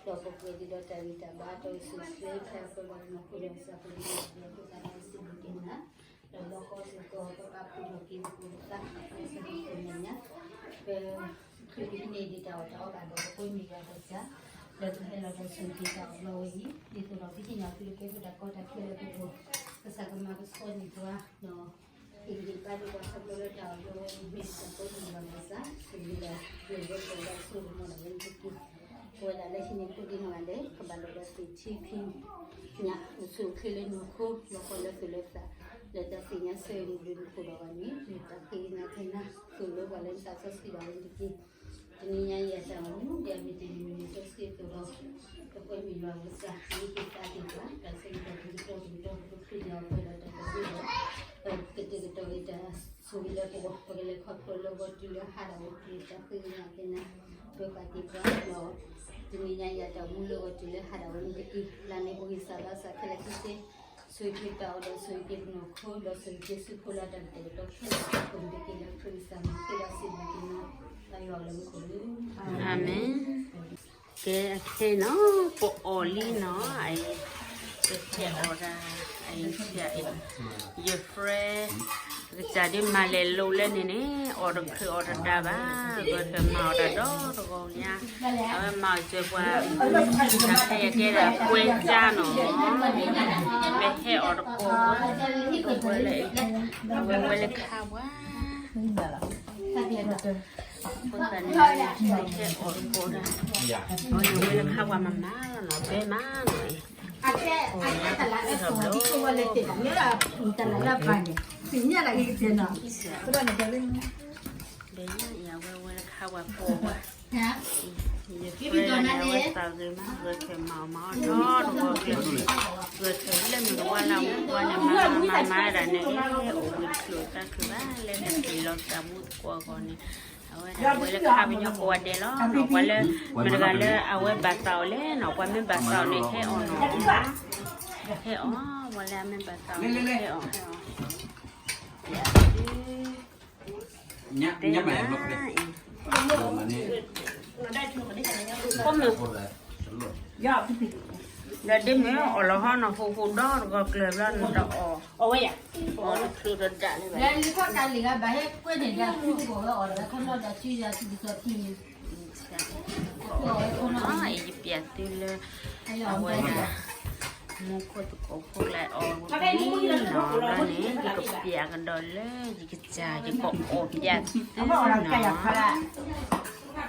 ဒီးပပှဲၤဒံးဒီးတၢ်ဂံၢ်တၢ်ဘါ ဒီးစူၣ်ချ့ဖဲအပၢၤလီၤကနီၤခိၣ်ဒီးစၢ်ဖိလံၤဒီး ပသးဒီးစံးဘျုးက့ၤနၤ, ဒီးဘျီဃီစ့ၢ်ကီး ပပာ်ဖှိၣ်ထီၣ်က့ၤပသး လၢစ့ၢ်ကီးမဲာ်ညါ, ပ ချုးကန့ၢ်ဒံးတၢ်အီၣ်တၢ်အီဘၣ်ဒီး ပကွဲမုာ်ယွၤပကစၢ်, ဒီးပဟဲလီၤဒီးဆိၣ်ဂ့ၤက့ၤတၢ်အီၣ်လီၤဝဲအံၤ, ဒ်သိးဒီးပဟ့ၣ်ညါသုလၢကဲထီၣ်တၢ်ကီတၢ်ခဲလၢပဂီၢ်, ကစၢ်ကမၤကဆှီန့ၢ်ပှၤ, ဒီး ဟ့ၣ်ဂံၢ်ဟ့ၣ်ဘါဒံးပှၤခီဖျိလၢတၢ်အီၣ်လီၤဝဲအံၤ မ့ၢ်တၢ်ကိးမုၢ်လီၤကစၢ်, ဆိၣ်ဂ့ၤဒီး ပှဲၤဝဲပှဲၤဒီးဆိၣ်ဂ့ၤမီၢ်ဒီးဝဲတက့ၢ်. ပဝဲဒၣ်လၢဟံးန့ၢ်ခိၣ်ဒံးနီၢ်ဂၤဒဲး ကဘၣ်လီၤဒီးသ့ၣ်ထံခံညၣ် အိၣ်ဆူၣ်အိၣ်ချ့လၢနီၢ်ခိ လီၤကီလၢသူၣ်လၢသး လၢတၢ်သ့ၣ်ညါဆၢဂ့ၤန့ၣ် ဘျုးနခိၣ်ဒီးဂီၢ်န့ၣ် မ့ၢ်တၢ်ဃ့ကညးကဲနၤ သိၣ်လိပှၤလၢနသးစီဆှံဘၣ်ဝဲန့ၣ်တက့ၢ်. တနံၤညါအံၤအတၢ်အိၣ်မူဒဲးမ့ၢ်တနံၤမုၢ်နံၤစီဆှံအသိးဒီး ပကွဲမုာ်ယွၤကစၢ် မ့ၢ်က့ၤသးက့ၤပှၤ တၢ်ဆၢကတီၢ်တကတီၢ်တကတီၢ် ပခရံာ်ယွၤပှဲၤဒီးတၢ်ကစီဒီး ပကတဲာ်ကတီၤက့ၤတၢ်ဆိၣ်ဂ့ၤလၢပဂီၢ် ပကလဲၤခီဖျိလၢဂီၤတုၤလၢဟါဒၣ်ဝဲတုၤတၢ်ဃ့ကညးကဲနၤ ပပာ်တ့ၢ်ပှၤဒီး တနံၤညါအံၤအတၢ်အိၣ်မူလၢဂီၤတုၤလၢဟါဒၣ်ဝဲန့ၣ်တက့ၢ်. လၢန့ၣ်ပဂံၢ်စၢ်ဘါစၢ်ခဲလၢာ်ခဲဆ့ ဆိၣ်ဂ့ၤက့ၤပတၢ်အိၣ်ဒီးဆိၣ်ဂ့ၤက့ၤပနီၢ်ခိ ဒီးဆိၣ်ဂ့ၤက့ၤစုဖိလၢတၢ်ကတဲာ်ကတီၤခဲလၢာ် ပကမ့ၢ်တက့ၢ်လၢခရံာ်ကစၢ်မံၤဃ့ဒီးစံးဘျုးက့ၤနၤ တၢ်ယွၤလၢမူခိၣ်လၢ အၤမ့ၣ်. ကဲအခဲနီၤ ပအီၣ်လံနီၤ အံၤ ပဟဲအီၣ်ဒၣ် အံၤ ယ friend ကစၢ်ဒ်မၤလဲၤလိာ်လၢန့ၣ်န့ၣ် အီၣ်တချုးအီၣ်တဒါဘၣ် ဂဲၤထၢၣ်မၤအီၣ်တၢ်ဒီတဂီၤညါ အဝဲမၤအီၣ်စၢၤပှၤ တၢ်ခဲအံၤကဲဒၣ်ကွဲကၢ်နီၤ ပဟဲအီၣ်တကိးဝဲ တကိးလၢ အဝဲဝဲလၢခါဝါ အဃိသတးန့ၣ် ဟဲအီၣ်တကိးဒၣ် အဝဲန့ၣ်ဝဲလၢခါဝါမၤမၤလီၤနီၤ ဘဲမးနီၤ ဘဲညါအံၤ အဝဲဝဲလၢခါဝါကိးဝဲ ယ friend န့ၣ် အဝဲသးဂ့ၤမး ဂဲၤထၢၣ်မၤအီၣ်မၤအီၣ်ထီၣ်တဂီၤကျၢၤ ဂဲၤထၢၣ်လၢမုၢ်တဝါလၢ်ဝါန့ၣ် မၤမၤမၤဒၣ်န့ၣ် အိၣ်ဝံၤချုးတၢ်ချုးဘၣ် လဲၤတချုးလီၤသးမူသကိးအဂီၢ်န့ၣ် အဝဲဒၣ်ဝဲလၢခါပညီကိးဂၤဒဲးလီၤနီၤ ပှၤလၢ မတၤတဂၤလၢအဝဲဘၣ်သးအီၤလဲၣ်နီၤ ပှၤမ့ၢ်ဘၣ်သးအီၤန့ၣ် ဟဲအီၣ်နီၤ ဟဲအီၣ် ပှၤလၢအမ့ၢ်ဘၣ်သးအီၤန့ၣ် ဟဲအီၣ် ဟဲအီၣ် တဲမးအံၤ ဒီးဒ်မ့ၢ်အီၣ်လီၤဟီနီၤ ဟိဟိဒီတဂီၤကျၢၤဘျီနတအီၣ် အီၣ်တချုးတဒၣ်လၢၤဘၣ် လၢလံၤခီၣ်တၢ်လံၤဂၤဘၣ်ဟဲကွဲန့ၣ်ဒၣ်ထူကီၢ်ဝဲအီၣ်ဒီးခီဖျိဒီးစုယၤစုကစီၣ်ထံန့ၣ် အံၤယပျးသုလၢ အဝဲဒၣ် မူခိၣ်သကိးဖိကျါအီၣ်ဝံၤလံနီၤ ဘျီန့ၣ် ယကပျးကဒီးလၢယကစၢ် ယကအီၣ်ပျးသုနီၤ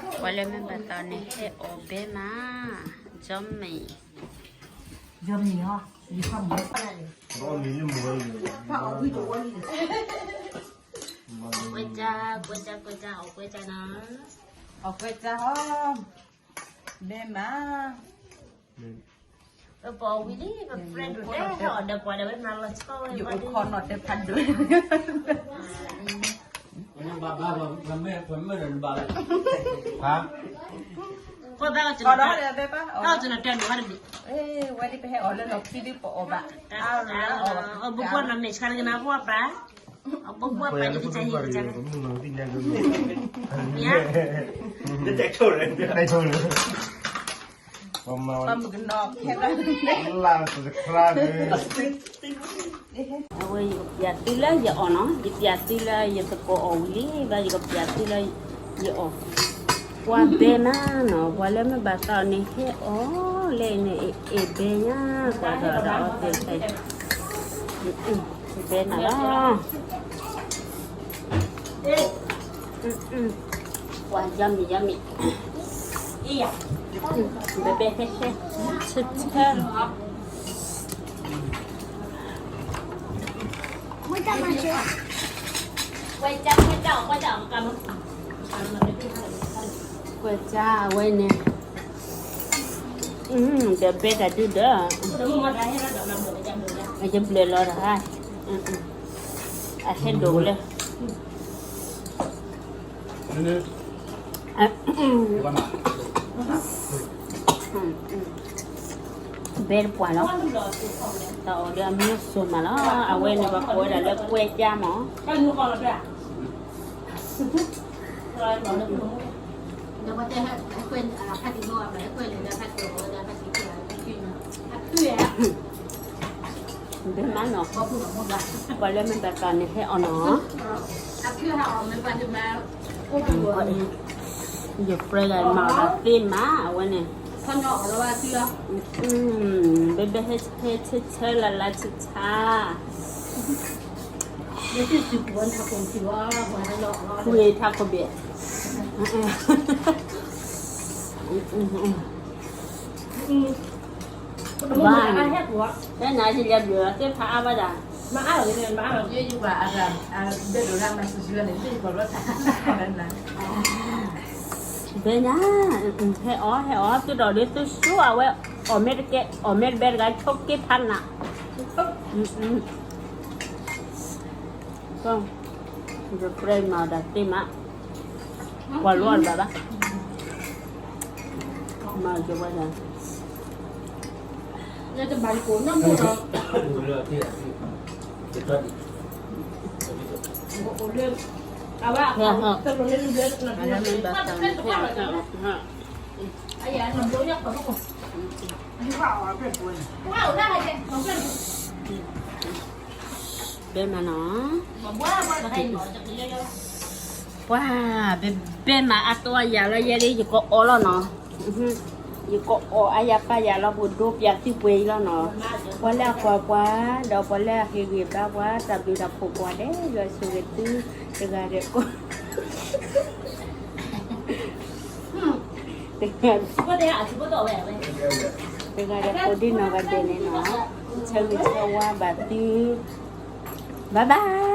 ပှၤလၢမ့ၢ်ဘၣ်သးန့ၣ် ဟဲအီၣ်ဘဲမး Yummy. Yummy ဟီ ယဖးမီၤ ကွဲကၢ် ကွဲကၢ် ကွဲကၢ် အီၣ်ကွဲကၢ်နီၤ အီၣ်ကွဲကၢ်ဟီ ဘဲမး ပအီၣ်ဝံၤလံ ပ friend ဒိၣ်တဲဟဲအီၣ်ဒီးပှၤဒီးဝဲနၤလီၤဆီဝဲ ယအိၣ်ခိးနီၣ်တဲဖးဒိၣ် ဟါ ဝဲဒ်ပဟဲအီၣ်လၢလီၢ်ခံဒ်ပအီၣ်ဘၣ် အဘိကွၢ်နီၣ်မဲာ်ဆါလၢကနၣ်ပှၤပၢ် အဘိကွၢ်ပၢ်လၢကစၢ်ယံၤကစၢ် မ့ၢ် ပမုၢ်ကနီၤ အဝဲယကပျးသုလၢယအီၣ်နီၤ ယပျးသုလၢယသကိးအီၣ်ဝံၤလံ ဘၣ်ယကပျးသုလၢယအီၣ် ပှၤဘဲမးနီၤ ပှၤလၢမ့ၢ်ဘၣ်သးအီၤန့ၣ် ဟဲအီၣ်လဲၣ်န့ၣ် အဲၣ်ဘဲညါ ပှၤဒီးဒီးအီၣ်သ့ၣ်တဖၣ် ဘဲနၤလီၤ ပှၤ yummy yummy ဘဲဘဲဟဲဟဲ ဆၢဆၢ ကွဲကၢ်အဝဲန့ၣ် ဒီးဘဲတၢ်ဒုဒီး အယဘျၢလီၤတဟါ အဟဲဒိၣ်လၢ ဘဲတပှၢ်လီၤ တၢ်အီၣ်ဒီးအမံၤစိၤမးလီၤ အဝဲန့ၣ်ပှၤကိးဝဲဒၣ်လၢကွဲကၢ်မး ကွဲကၢ် ကွဲကၢ် ကွဲကၢ် ကွဲကၢ် ကွဲကၢ် ကွဲကၢ် ကွဲကၢ် ကွဲကၢ် ကွဲကၢ် ကွဲကၢ် ကွဲကၢ် ဒ်မးနီၤ, ပှၤလၢမ့ၢ်ဘၣ်တၢ်န့ၣ်ဟဲအီၤနီၤ, ယ friend မၤအီၤသ့မး အဝဲန့ၣ်, ဘဲဘဲဟဲဆၢဆၢလၢ်လၢ်ဆံဆါ, ဝ့ၢ်ထးခိၣ်ဘ့ၣ်, ဘၣ်, ဖဲနၤယလဲၤဘျုးသ့ၣ်ဖးအါဘၣ်ဒၣ်, ဘဲနၤ, ဟဲအီၤ ဟဲအီၤ သုဒီးဒ်သုဆူအဝဲ, အီၣ်မ့ၢ်တဘဲတဂၤ ဆိးက့ဖးနး, ယ friend မၤအီၤဒၣ်သ့မး, ပှၤလီၤတဘၣ်ဘၣ်, မၤယဝဲဒၣ် ဘဲမးနီၤ, ပှၤ, ဘဲမးအါတီၢ်ယၤလီၤယဲလံ ယကအီၣ်လီၤနီၤ, ယကအီၣ်အါယၤပၢ်ယၤလီၤ ပကဒိပျးသုပှဲၤအံၤလီၤနီၤ, ပှၤလၢအကွၢ်ပှၤ, ဒီးပှၤလၢအဟ့ၣ်ဂံၢ်ဘါပှၤ တၢ်ဘျုးတၢ်ဖှိၣ်ကိးဂၤဒဲး ယွၤဆိၣ်ဂ့ၤသု, တဂၤဒီးကိး တဂၤ, တဂၤဒီးကိးဒ်နီၢ်ဂၤဒဲးန့ၣ်နီၤ, ဆၢဂ့ၤဆၢဝါဘၣ်သု, bye bye.